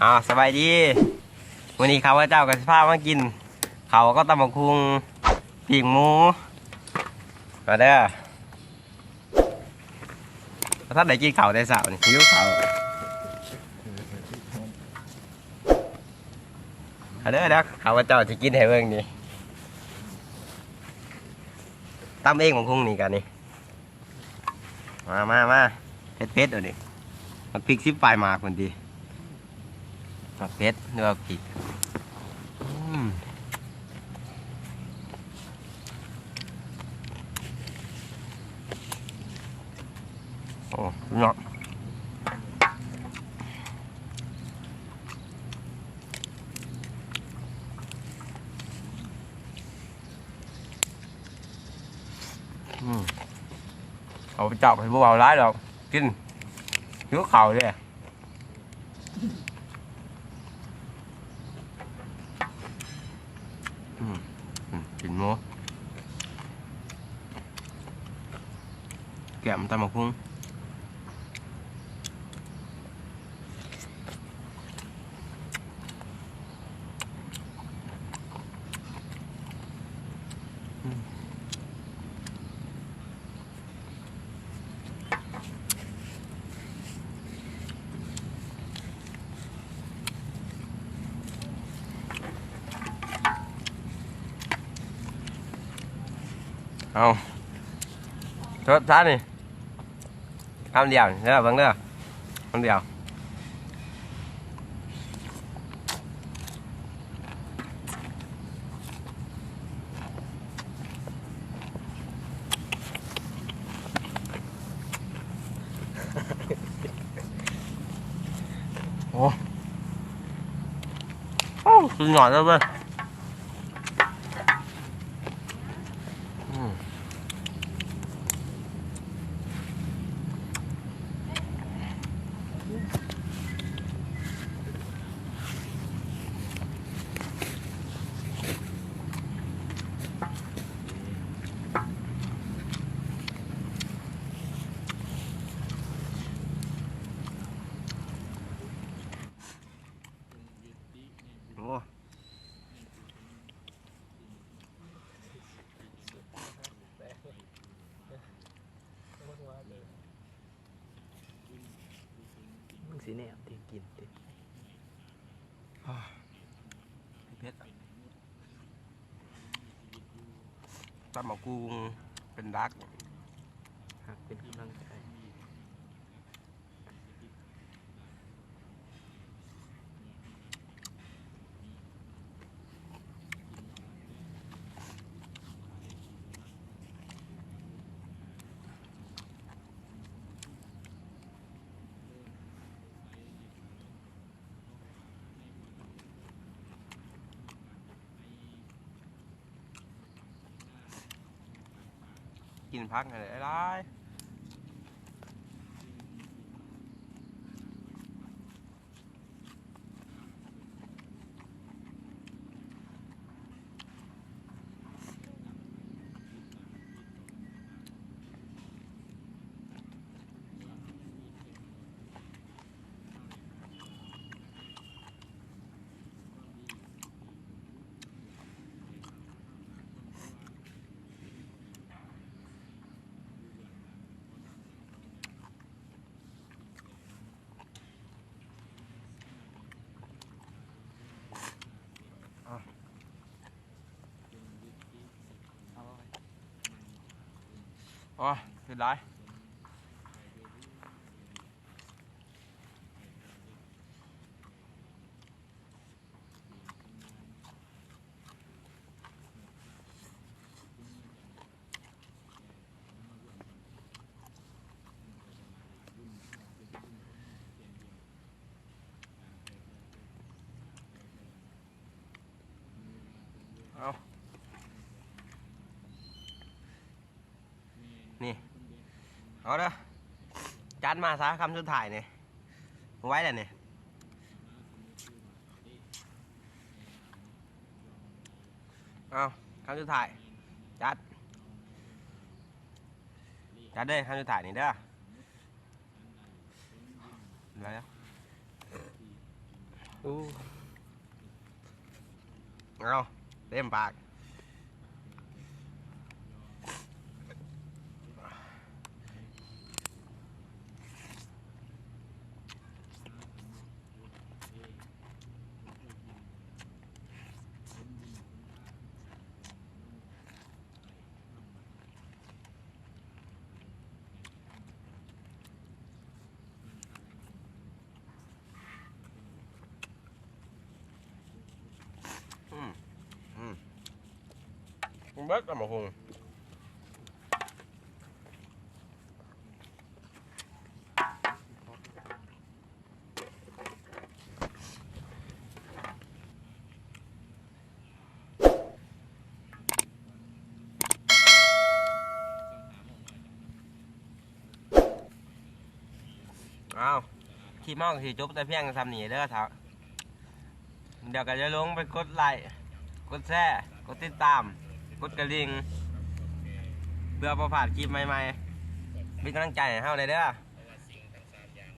ອ້າວ ສະບາຍດີ ມື້ນີ້ຂ້າພະເຈົ້າກໍຊິພາມາກິນເຂົ້າກັບຕຳບັກຫຸ່ງ ປີ້ງໝູ ມາເດີ. ບໍ່ທັນໄດ້ກິນເຂົ້າແຕ່ເຊົ້ານີ້ ຫິວເຂົ້າ. ມາເດີ ດຽວຂ້າພະເຈົ້າຊິກິນໃຫ້ເບິ່ງນີ້ ຕຳເອງບັກຫຸ່ງນີ້ກະນີ້. ມາ ມາ ມາ ເຜັດໆ ເອົານີ້ ໝາກພິກສິບປາຍໝາກພຸ້ນຕິ ໝາກເຜັດ ຫຼືວ່າພິກ ອືມ ໂອ້ ເນາະ. ອືມ ເຂົາເຈົ້າເພິ່ນບໍ່ເວົ້າຫຼາຍດອກ ກິນ ຫິວເຂົ້າເດ້. ອືມ ອືມ ກິນໝູ ແກ້ມຕຳບັກຫຸ່ງ. ເອົາ ເທີດຊະນີ້. ຄຳດຽວເດີ ເບິ່ງເດີ ຄຳດຽວ. ໂອ້ ໂອ້ ສຸດຍອດເລີຍເວີຍ. ອືມ ໂອ້ ມຶງຊິແນມຕິ ກິນຕິ ເຜັດ ຕຳບັກຫຸ່ງເປັນຫຼັກ ຮັກເປັນກຳລັງໃຈ. ກິນຜັກໃຫ້ຫຼາຍໆ. ອໍ ເສຍດາຍ. ເອົາ ນີ້ ເອົາເດີ ຈັດມາຊະ ຄຳສຸດທ້າຍນີ້ ໄວແລ້ວນີ້. ເອົາ ຄຳສຸດທ້າຍ ຈັດ ຈັດເດີ ຄຳສຸດທ້າຍນີ້ເດີ. ໄດ້ແລ້ວ. ໂອ້ ເອົາ ເຕັມປາກ. ອືມ ອືມ ເບິດຕຳບັກຫຸ່ງ. ອ້າວ ຄລິບເຮົາກໍຊິຈົບແຕ່ພຽງສ່ຳນີ້ເດີເຖົ້າ. ດຽວກໍຢ່າລືມໄປກົດໄລ້ ກົດແຊ ກົດຕິດຕາມ ກົດກະດິ່ງ ເພື່ອບໍ່ພາດຄລິບໃໝ່ໆ ເປັນກຳລັງໃຈໃຫ້ເຮົາແດ່ເດີ.